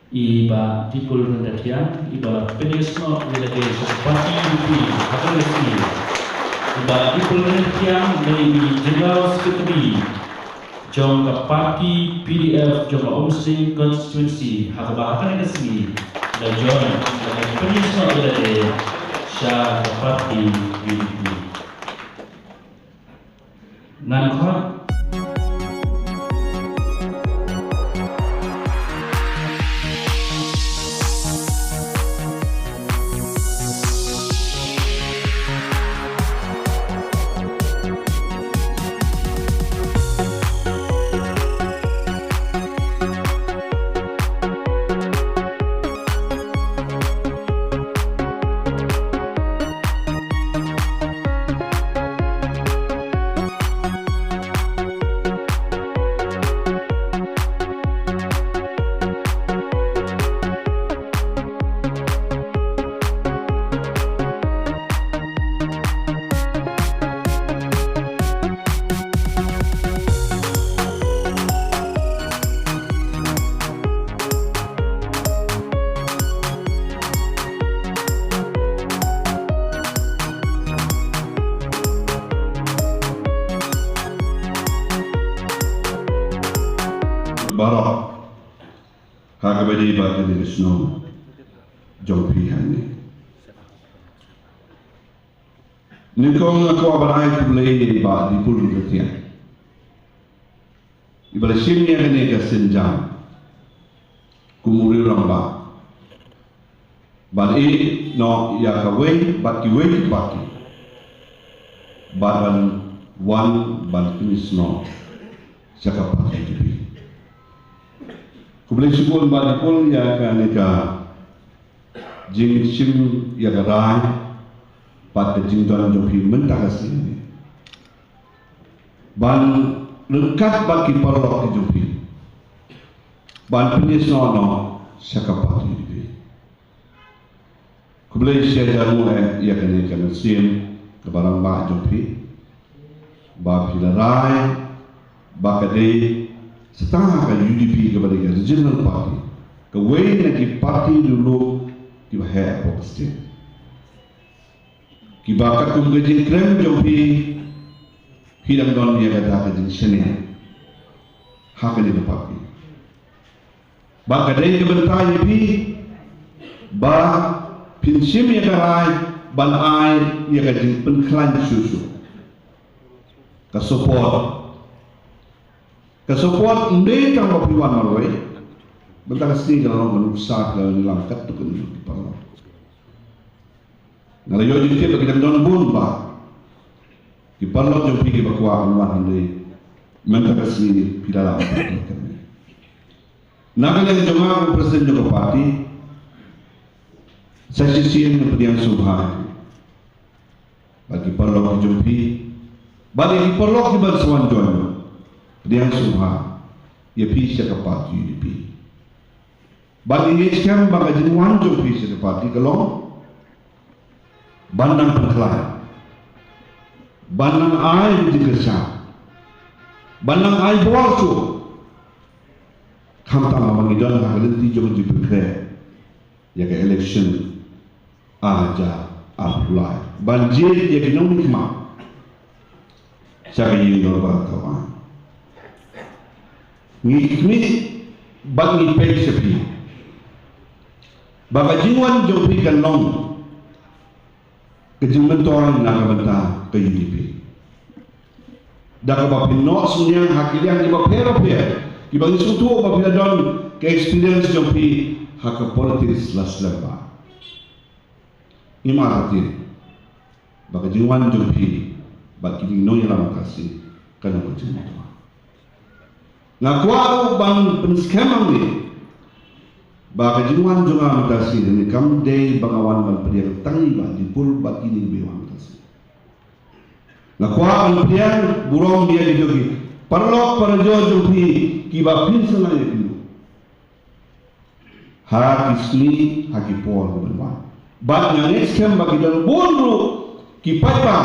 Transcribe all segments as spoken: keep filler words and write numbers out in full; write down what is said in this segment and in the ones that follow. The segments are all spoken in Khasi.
I Bah Dipul Ryntathiang, i ba la pynïasnoh ïa lade sha ka party U D P ha kane ka sngi. I Bah Dipul Ryntathiang, uba dei i General Secretary jong ka party P D F jong ka Umsning Constituency, ha kaba ha kane ka sngi la join, la pynïasnoh ïa lade sha ka party U D P. Ngan khot. Baroh ha kaba ïadei bad kane ka shnong jong phi hangne. Nyngkong nga kwah ban ai khublei ïa i Bah Dipul Ryntathiang, iba la shim ïa kane ka sienjam kum u riew rangbah, ban ïehnoh ïa kawei bad kiwei ki party, bad ban wan ban pynïasnoh sha ka party U D P. Khublei shibun Bah Dipul ïa kane ka jingshim ïa ka rai bad ka jingdon jong phi mynta ka sngi, ban ryngkat bad ki paralok ki jong phi, ban pynïasnoh noh sha ka party U D P. Khublei shihajar nguh eh ïa kane ka mynsiem kaba rangbah jong phi, ba phi la rai ba ka dei sa tang ha ka U D P kaba dei ka regional party, kawei na ki party lulu kiba heh hapoh ka state, kiba katkum ka jingkren jong phi, phi dang don ïa kata ka jingshaniah ha kane ka party. Ba ka dei ka bynta ïa phi ba phin shim ïa ka rai ban ai ïa ka jingpynkhlaiñ shuh shuh, ka support. Ka support ym dei tang ba phi wan marwei. Mynta ka sngi ka la long ka nuksa ka la lam katto katne ki paralok. Nga la ïoh jingtip ba ki dang don bun bah ki paralok jong phi kiba kwah ban wan, hynrei mynta ka sngi phi la lam. Na ka liang jong nga kum u president jong ka party, sa shisien nga pdiang sngewbha bad ki paralok ki jong phi, bad ïa ki paralok kiba sa wan join, pdiang sngewbha ïa phi sha ka party U D P. Bad ngi ngeit skhem ba ka jingwan jong phi sha ka party ka long ban nang pynkhlaiñ, ban nang ai ka jingkyrshan, ban nang ai bor shuh, khamtam ba ngi don ha ka lynti jong ka jingpynkhreh ïa ka election ar hajar arphew lai, ban jied ïa ki nongmihkhmat sha ka ïing dorbar ka wah. Ngi khmih bad ngi peit sha phi ba ka jingwan jong phi kan long ka jingmyntoi na ka bynta ka U D P. Da kaba phin noh synñiang ha ki liang kiba pher bapher, kiba ngi sngewthuh ba phi la don ka experience jong phi ha ka politics la slem bha. Ngim artatien ba ka jingwan jong phi bad kine ki nongïalam ka sngi kan long ka jingmyntoi. Nga kwah ruh ban pynskhem hangne ba ka jingwan jong nga mynta ka sngi kam dei ba nga wan ban pdiang tang ïa i Bah Dipul bad kine kiba wan mynta ka sngi. Nga kwah ban pdiang burom ïa kito ki paralok parajor jong phi kiba phin sa ïakynduh ha ki sngi, ha ki por kiban wan. Bad nga ngeit skhem ba ki don bun ruh ki paidbah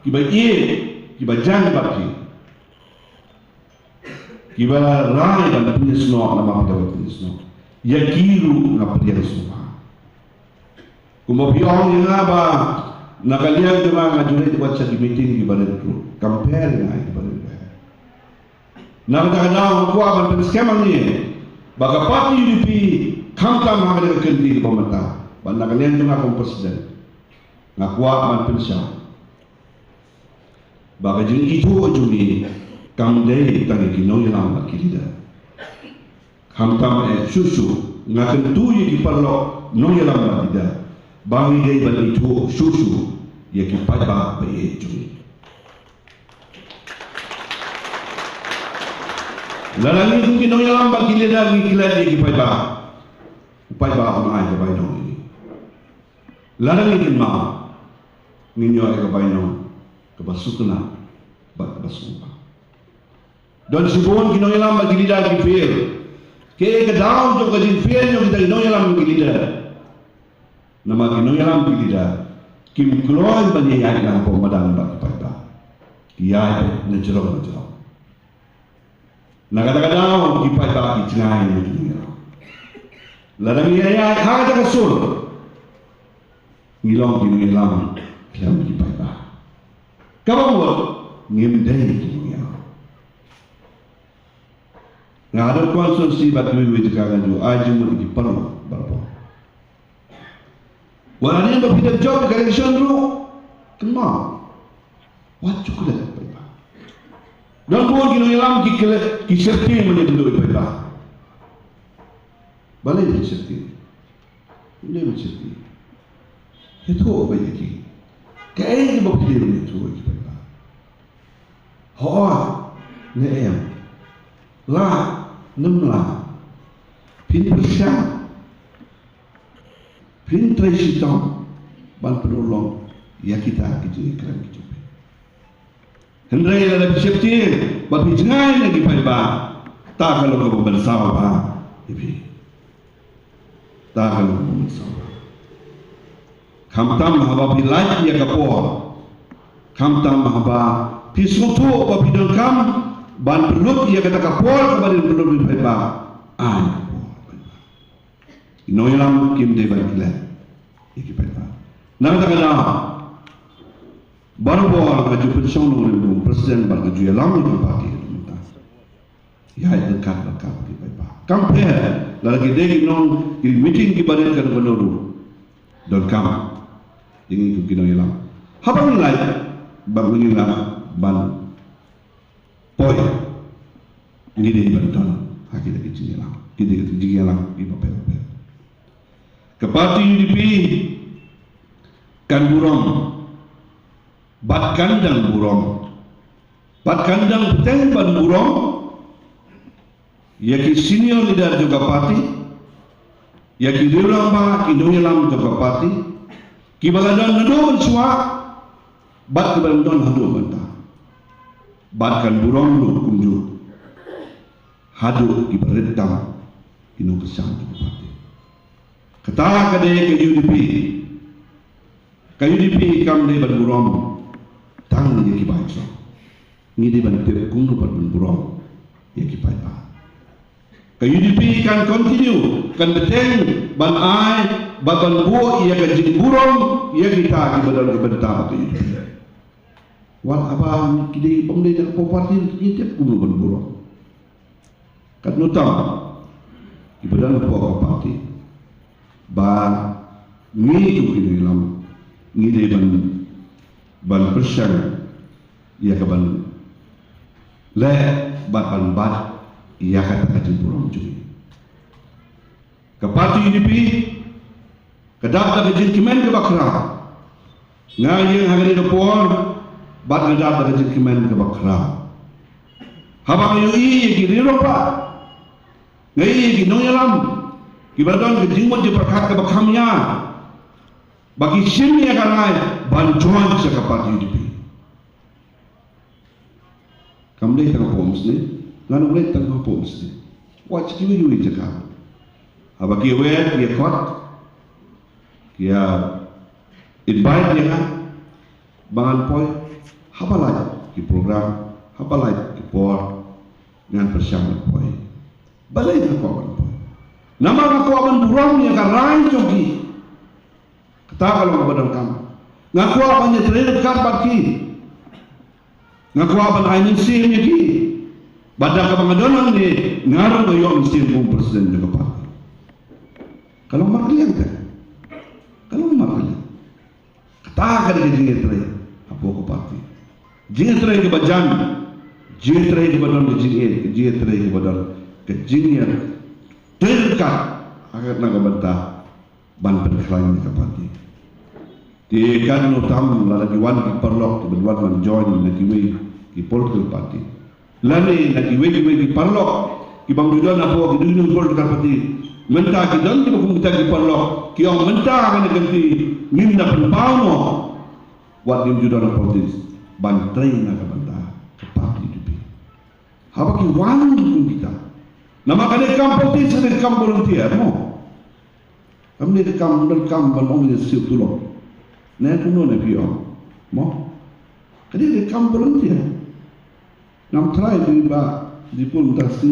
kiba ïeit, kiba jan bad phi, kiba rai ban pynïasnoh namar phi da ban pynïasnoh. Ïa ki ruh nga pdiang sngewbha. Kumba phi ong ïa nga ba na ka liang jong nga nga ju leit wat sha ki meeting kiba rit ruh. Kam pher ïa nga ïa kiba rit. Na kata ka daw nga kwah ban pynskhem hangne ba ka party U D P khamtam ha kane ka kynti kaba mynta, ba na ka liang jong nga kum president nga kwah ban pynshai ba ka jingithuh jong ngi kam dei tang ïa ki nongïalam bad ki leader. Khamtam eh shuh shuh nga kyntu ïa ki paralok nongïalam bad ki leader ba ngi dei ban ithuh shuh shuh ïa ki paidbah ba ïeit jong ngi. Lada ngi kum ki nongïalam bad ki leader ngi klet ïa ki paidbah, u paidbah un ai ka bainong ïa ngi. Lada ngi kynmaw, ngin ïoh ïa ka bainong kaba sukna bad kaba sngewbha. Don shibun ki nongïalam bad ki leader ki fail. Kaei ka daw jong ka jingfail jong kita ki nongïalam bad ki leader? Namar ki nongïalam ki leader kim kloi ban ïaid lang hapoh madan bad ki paidbah. Ki ïaid na jrong na jrong. Na kata ka daw ki paidbah ki jngai na ki nongïalam. Lada ngi ïaid ha kata ka sur, ngi long ki nongïalam khlem ki paidbah. Kaba mut ngim dei ki nongïalam. Nga haduh constituency bad kiwei kiwei jaka nga ju ai jingmut ïa ki paralok barabor. Wat hadien ba phi dep jop ïa ka election ruh, kynmaw, wat ju klet paidbah. Don bun ki nongïalam ki klet, ki shyrkhei ban ïakynduh ïa paidbah. Balei ki shyrkhei? Balei ki shyrkhei? Ïathuh beit ïa ki. Kaei kaba phi dei ban ïathuh ïa ki paidbah? Hooid ne em, lah ne ym lah, phin pyrshang, phin trei shitom ban pynurlong ïa kita ki jingkren ki jong phi. Hynrei lada phi sheptieng bad phi jngai na ki paidbah, ta ka long kaba mynsaw bha ïa phi. Ta ka long kaba mynsaw bha. Khamtam haba phi lait ïa ka por, khamtam haba phi sngewthuh ba phi donkam ban pynlut ïa kata ka por kaba dei ban pynlut ïa ki paidbah, ai ka por. Ki nongïalam kim dei ban klet ïa ki paidbah. Na kata ka daw, barabor nga ju pynshong nongrim kum president bad nga ju ïalam ïa ka party ka mynta. Ïa, ïa, ryngkat ryngkat ki paidbah. Kam pher lada ki dei ki nong, ki meeting kiba rit, kan ban ïoh ruh. Donkam ïa ngi kum ki nongïalam. Haba ngi lait bad ngi lait ban poi, ngi dei ban don ha kita ki jingïalang, kita ki jingïalang kiba pher bapher. Ka party U D P kan burom bad kan dang burom bad kan dang bteng ban burom ïa ki senior leader jong ka party, ïa ki riew rangbah, ki nongïalam jong ka party, kiba la don naduh mynshuwa bad kiba la don haduh mynta. Bad kan burom ruh kumjuh haduh kiba rit tam ki nongkyrshan jong ka party. Kata ka dei ka U D P. Ka U D P kam dei ban burom tang ïa ki bangso. Ngi dei ban tip kumno pat ban burom ïa ki paidbah. Ka U D P kan continue, kan bteng ban ai bad ban buh ïa ka jingburom ïa kita kiba don ka bynta bad ka U D P. Wat haba ki dei bym dei na ka party, ngi tip kumno ban burom. Katno tam kiba don hapoh ka party ba ngi kum ki nongïalam ngi dei ban, ban pyrshang ïa ka ban leh bad ban bat ïa kata ka jingburom jong ngi. Ka party U D P ka dap da ka jingkmen kaba khraw. Nga ïeng ha kane ka por bad nga dap da ka jingkmen kaba khraw. Haba nga ïohi ïa ki riew rangbah, nga ïohi ïa ki nongïalam kiba don ka jingmut jingpyrkhat kaba kham ïa, ba ki shim ïa ka rai ban join sha ka party U D P. Kam dei tang hapoh Mynsnit, ngan ong dei tang hapoh Mynsnit. Wat sha kiwei kiwei jaka. Haba ki wer ki ïa khot, ki ïa invite ïa nga ba ngan poi, haba lait ki program, haba lait ki por, ngan pyrshang ban poi. Balei nga kwah ban poi? Namar nga kwah ban burom ïa ka rai jong ki. Kata ka long kaba donkam. Nga kwah ban ïatrei ryngkat bad ki. Nga kwah ban ai mynsiem ïa ki. Bad da kaba nga don hangne, nga ruh nga ïoh mynsiem kum u president jong ka party. Ka long markylliang te. Ka long markylliang. Kata ka dei ka jingïatrei hapoh ka party. Jingïatrei kaba jan, jingïatrei kaba don ka jingïeit, jingïatrei kaba don ka jingïatrei ryngkat ha ka, na ka bynta ban pynkhlaiñ ïa ka party. Te katno tam lada ki wan ki paralok kiba wan ban join na kiwei ki political party, lane na kiwei kiwei ki paralok ki bym ju don hapoh ki dei ki political party. Mynta ki don kiba kum kita ki paralok ki ong mynta ha kane ka lynti ngim da pynpaw noh wat ngim ju don ha politics ban trei na ka bynta ka party U D P. Haba ki wan kum kita. Namar kane ka kam politics, kane ka kam volunteer mo. Kam ne ka kam, don kam ban ong ïa siew tulop. Ne kumno ne phi ong mo. Kane ka kam volunteer. Ngam tharai phi ba di pun ta si